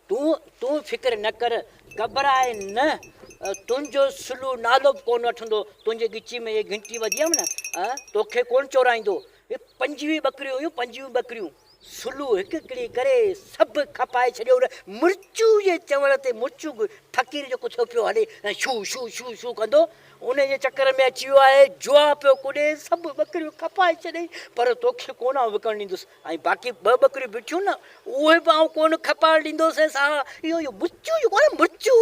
تون تون فڪر نه ڪر، گهٻراء نه، تنهنجو سلو نالو به ڪونه وٺندو، تنهنجي ڳچي ۾ اهي گهنٽي وڌي هيم نه، توکي ڪونه چورائيندو. هي 25 ٻڪريون هيون، 25 ٻڪريون. سلو هڪ هڪڙي ڪري سڀ کپائي ڇڏيو. ان مرچو جي چوڻ تي مرچو به فقير جيڪو ٿيو پيو هلي ۽ شو شو شو شو ڪندو، ان جي چڪر ۾ اچي ويو آهي، جوا پيو ڪڏي، سڀ ٻڪريون کپائي ڇڏيائين، پر توکي ڪونه آئون وڪڻڻ ڏيندس. ۽ باقي ٻه ٻڪريون بيٺيون نه، اهي به آئون ڪونه کپائڻ ڏيندوسينس. ها، اهو اهو مرچو جيڪو آهي نه مرچو،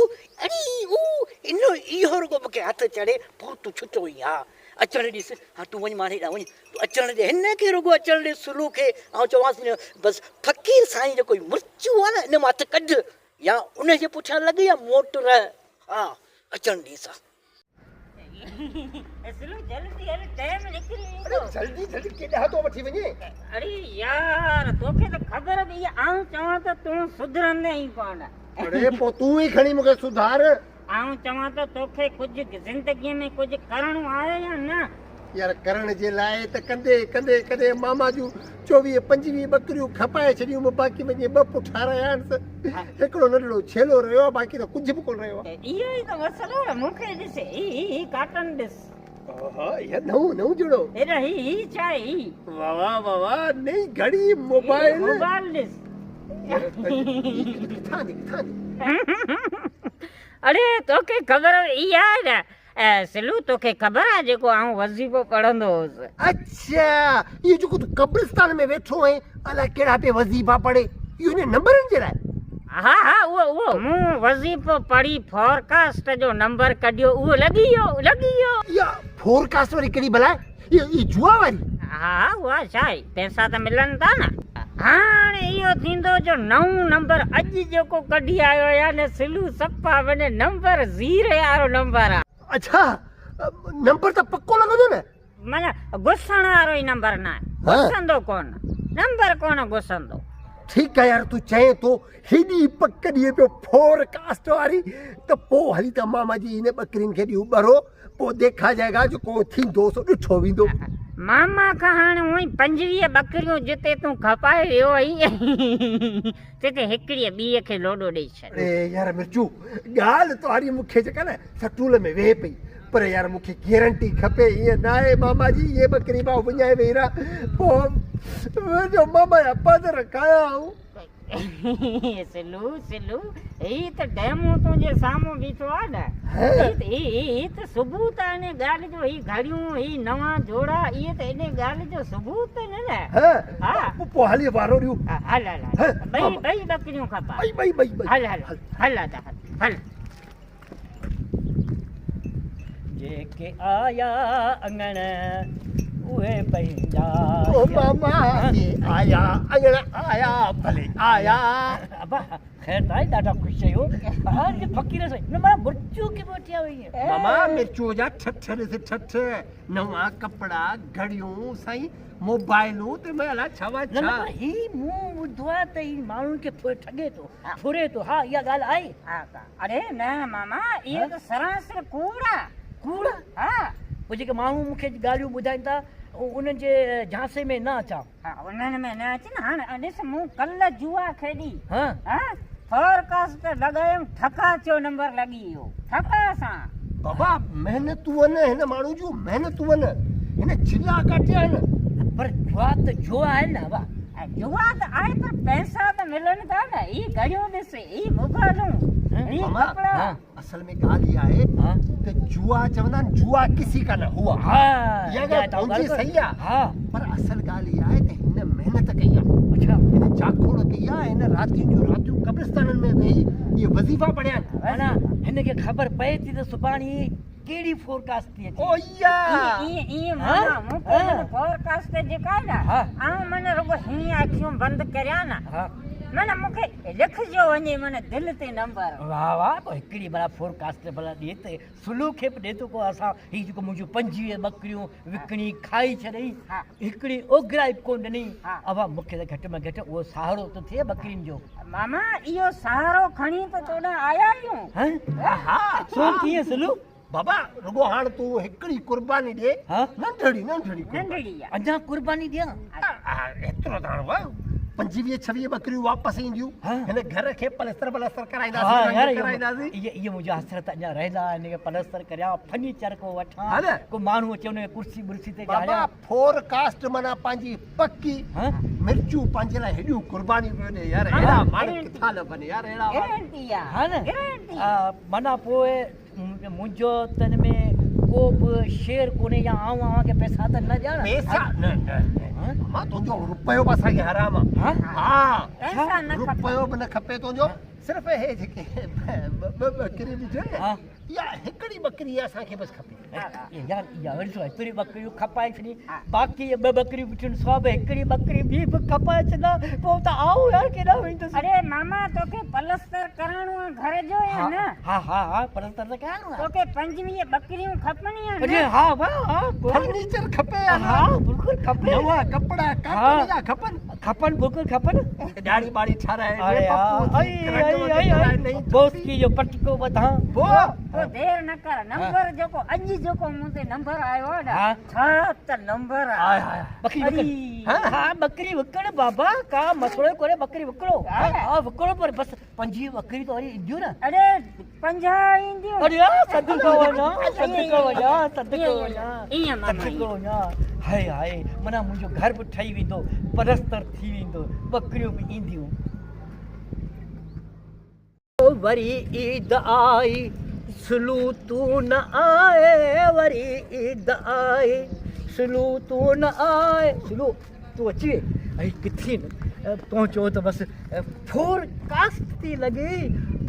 اڙي او، ان اهو رڳو مون کي هٿ چڙهي، پوء تون ڇٽو آهين. ها، اچڻ ڏيس، ها تون وڃ ماڻهي ڏانهن وڃ، تون اچڻ ڏي، هن کي رڳو اچڻ ڏي سلو کي، آئون چوانس ٿي بس فقير سائين جيڪو هي مرچو آهي نه، ان مان هٿ ڪڍ، يا ان جي پٺيان لڳ يا مون وٽ رهه. ها، اچڻ ڏيس ها. سلو جلدي هل ٽائيم نڪري ويندو. اڙي جلدي جلدي ڪيڏانهن ٿو وٺي وڃين؟ اڙي يار توکي ته خبر به اها آئون چوان ته تون سڌرندين ئي ڪونه. اڙي پوء تون ئي کڻي مون کي سڌار. آئون چوان ته توکي ڪجهه زندگيء ۾ ڪجهه ڪرڻو آهي يا نه؟ يار ڪرڻ جي لاء ته ڪندي ڪندي ڪندي ماما جون 24 25 ٻڪريون کپائي ڇڏيون مون باقي وڃي ٻه پٺا رهيا آهن هڪڙو ننڍڙو ڇيلو رهيو آهي باقي ته ڪجهه به ڪونه رهيو آهي. اهو ئي ته مسئلو آهي مون کي ڏس هي هي هي ڪاٽن ڏس. آها اها نئون نئون جڙو. هيڏا هي هي ڇا آهي هي. واه واه واه واه نئين گهڙي موبائل. موبائل ڏس. ڪٿان the ڪٿان the. اڙي توکي خبر اها آهي نه سلو توکي خبر آ جيڪو آئون وظيفو پڙهندو هوس. اڇا اهو جيڪو تون قبرستان ۾ ويٺو آهين الائي ڪهڙا پئي وظيفا پڙهي اهو هن نمبرن جي لاء. ها ها اهو اهو مون وظيفو پڙهي فورڪاسٽ جو نمبر ڪڍيو اهو لڳي ويو لڳي ويو. اها فورڪاسٽ وري ڪهڙي بلا آهي اها جوا واري. ها ها اها ڇا آهي پئسا ته ملن ٿا نه. هاڻ اهو ٿيندو جو نئون نمبر اڄ جيڪو ڪڍي آيو آهيان نه سلو صفا وڃي نمبر زيري وارو نمبر آ. اڇا نمبر ته پڪو لڳندو نه. معنيٰ گسڻ وارو ئي نمبر نه آهي گسندو ڪونه نمبر ڪونه گسندو. ٺيڪ آ يار تون چئين ٿو هيڏي پڪ ڏئي پيو فور ڪاسٽ واري ته پو هلي ته ماما جي هن ٻڪرين کي ڏيون ٻرو پوء ديکا جائي گا جيڪو ٿيندو سو ڏٺو ويندو. ماما کان هاڻ اونئي 25 ٻڪريون جتي تون کپائي ويو آهين تتي هڪڙيء ٻيء کي لوڏو ڏئي ڇڏ. اڙي يار مرچو ڳالهه توهاري مون کي جيڪا نه سٽول ۾ ويهي پئي پر يار مون کي گيرنٽي کپي ائين ناهي ماما جي اهي ٻڪري مان وڃائي ويهي رهان پوء منهنجو ماما جا پادر کايان آئون. سلو سلو هي ته ڊيمو تنهنجي سامهون بيٺو آ نه هي هي هي ته ثبوت آ ان ڳالهه جو هي گهڙيون هي نوان جوڙا اهي ته ان ڳالهه جو ثبوت آهن نه ها پوء هلي وارو ڏيون هل هل هل ٻئي ٻئي ٻڪريون کپا ٻئي ٻئي ٻئي هل هل هل ادا هل هل جيڪي آيا اڱڻ اهي پنهنجا او ماما جي آيا اڱڻ آيا ڀلي آيا. ابا خير ته آهي ڏاڍا خوش آهيو ها جي فقير سائين نه مانا مرچو کي به وٺي آيو آهين. ماما مرچو جا ٺٺ ڏس ٺٺ نوان ڪپڙا گهڙيون سائين موبائلون ته مين الاء ڇا وا نه ڇا. نه پر هي مون ٻڌو آهي ته هي ماڻهن کي ٺڳي ٿو ڦري ٿو ها اها ڳالهه آهي. ها اڙي نه ماما اهو ته سراسر ڪوڙ آ. ڪوڙ؟ ها. پوء جيڪي ماڻهو مون کي ڳالهيون ٻڌائين ٿا انهن جي جهانسي ۾ نه اچان. ها انهن ۾ نه اچ نه هاڻ ڏس مون ڪلهه جوا کيڏي. ها. ها فورڪاسٽ لڳايم ٺڪا ٿيو نمبر لڳي ويو ٺڪا سان. بابا محنتون آهن هن ماڻهو جون محنتون آهن هن چلا ڪاٽيا آهن. پر جوا ته جوا آهي نه بابا. جوا ته آهي پر پئسا ته ملن ٿا نه هي گهڙيون ڏس. هي موبائلون، هي ڪپڙا. اصل ۾ ڳالهه اها آهي ته جوا چوندا آهن جوا ڪسي ڪا نه هئا. اها ڳالهه تنهنجي صحيح آهي پر اصل ڳالهه اها آهي ته هن محنت ڪئي آهي. هن جاکوڙ ڪئي آهي، هن راتين جون راتيون قبرستانن ۾ ويهي اهي وظيفا پڙهيا آهن. معنيٰ هن کي خبر پئي ٿي ته سڀاڻي ڪهڙي فورڪاسٽ ٿي اچي. او يا. ائين ائين ماما مون کي هن فورڪاسٽ جيڪا آهي نه آئون معنيٰ رڳو هيئن اکيون بند ڪريان نه معنيٰ مون کي لکجيو وڃي معنيٰ دل تي نمبر. واھ واھ پوء هڪڙي ڀلا فورڪاسٽ ڀلا ڏي ته سلو کي به ڏي ته ڪو اسان هي جيڪو منهنجون 25 ٻڪريون وڪڻي کائي ڇڏئي هڪڙي اوگرائي به ڪونه ڏني ابا مون کي ته گهٽ ۾ گهٽ اهو سهارو ته ٿئي ٻڪرين جو. ماما اهو سهارو کڻي ته توڏانهن آيا آهيون. ها سو ڪيئن سلو؟ بابا رڳو هاڻ تون هڪڙي قرباني ڏي ننڍڙي ننڍڙي ننڍڙي اڃا قرباني ڏيان ايترو ته هاڻ 25 26 ٻڪريون واپس اينديون. هن گهر کي پلستر ولستر ڪرائينداسين، ها رنگ يار ڪرائينداسين. اهي اهي منهنجي حسرت اڃا رهيل آهي ان کي پلستر ڪريان فرنيچر ڪو ها وٺان نه؟ ڪو ماڻهو اچي ان کي ڪرسي برسي تي بابا ويهاريان. فور ڪاسٽ معنيٰ پنهنجي پڪي ها؟ مرچون پنهنجي لاء هيڏيون قربانيون پيو ڏي يار اهڙا ماڻهو ڪٿان لڀن يار اهڙا ماڻهو. گرنٽي آ ها نه؟ گرنٽي. ها معنيٰ پوء منهنجو ته ان ۾ ڪو به شيئر ڪونهي يا آئون اوهان کي پئسا ته نه ڏيان. پئسا نه نه نه مان تنهنجو رپيو به اسان کي حرام آ. ها پئسا نه کپن. رپيو به نه کپي تنهنجو صرف هي جيڪي ٻه ٻه ٻڪريون ڏٺيون نه اها هڪڙي ٻڪري اسان کي بس کپي. يار اها وري ڏسو هيتريون ٻڪريون کپائي ڇڏي باقي اهي ٻه ٻڪريون بيٺيون سو به هڪڙي ٻڪري ٻي به کپائي ڇڏان پوء ته آئون يار ڪيڏانهن ويندس. اڙي ماما توکي پلستر ڪرائڻو آ گهر جو يا نه؟ ها ها ها پلستر ته ڪرائڻو آ. توکي 25 ٻڪريون کپن يا نه؟ اڙي ها ها ها فرنيچر کپي يا نه؟ ها بلڪل کپي. نوان ڪپڙا ڪاٽن جا کپن؟ کپن بلڪل کپن. ڏاڙهي ٻاڙهي ٺاراهي اري ها پپو ٿي رنگ وڳ ڪرائي نئين بوسڪي جو پٽڪو ٻڌان. پوء پوء دير نه ڪر نمبر جيڪو اڄ جيڪو مون تي نمبر آيو آ نه ڇا ته نمبر آ ٻڪري وڪڻ ها ٻڪري وڪڻ بابا ڪا مسئلو ئي ڪونهي ٻڪري وڪڻو ها وڪڻو پر بس 25 ٻڪريون ته وري اينديون نه اڙي 50 اينديون اڙي ها صدقو وڃان صدقو وڃان صدقو وڃان ايئن ماما صدقو وڃان هاء هاء معنيٰ منهنجو گهر به ٺهي ويندو پلستر ٿي ويندو ٻڪريون به اينديون. وري عيد آئي سلو تون نه آئي وري عيد آئي سلو تون نه آئي سلو تون اچي وئي ۽ ڪٿي نه تون چئو ته بس فور ڪاسٽ ٿي لڳي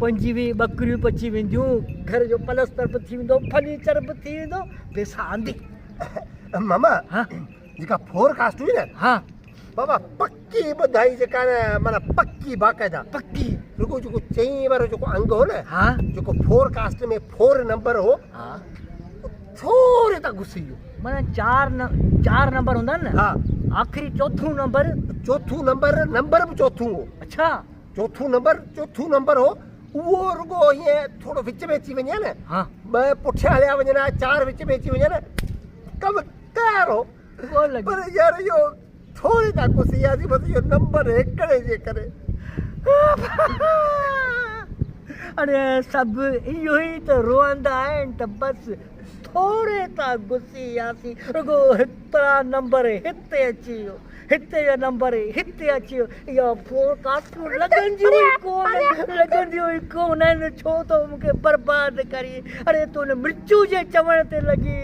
25 ٻڪريون به اچي وينديون گهر جو پلستر به ٿي ويندو فرنيچر به ٿي ويندو پيسا آندي ماما ها جيڪا فور ڪاسٽ هئي نه ها بابا پڪي ٻڌائي جيڪا نه معنيٰ پڪي باقاعده پڪي رڳو جيڪو چئين وارو جيڪو انگ هو نه ها جيڪو فور ڪاسٽ ۾ فور نمبر هو ها ٿوري تان گسي ويو معنيٰ چار نه چار نمبر هوندا آهن نه ها آخري چوٿون نمبر چوٿون نمبر نمبر به چوٿون هو اڇا چوٿون نمبر چوٿون نمبر هو اهو رڳو ائين ٿورو وچ ۾ اچي وڃي نه ها ٻه پٺيان هليا وڃن ها چار وچ ۾ اچي وڃن ڪم تيار هو پر يار اهو ٿوري تان گسي وياسين بس اهو نمبر هڪڙي جي ڪري. اڙي سڀ اهو ئي ته روئندا آهن ته بس ٿوري تان گسي وياسين رڳو هتان نمبر هتي اچي ويو هتي جو نمبر هتي اچي ويو اها فورڪاسٽون لڳنديون ئي ڪونه لڳنديون ئي ڪونه آهن ڇو ٿو مون کي برباد ڪرين اڙي تون ان مرچو جي چوڻ تي لڳي.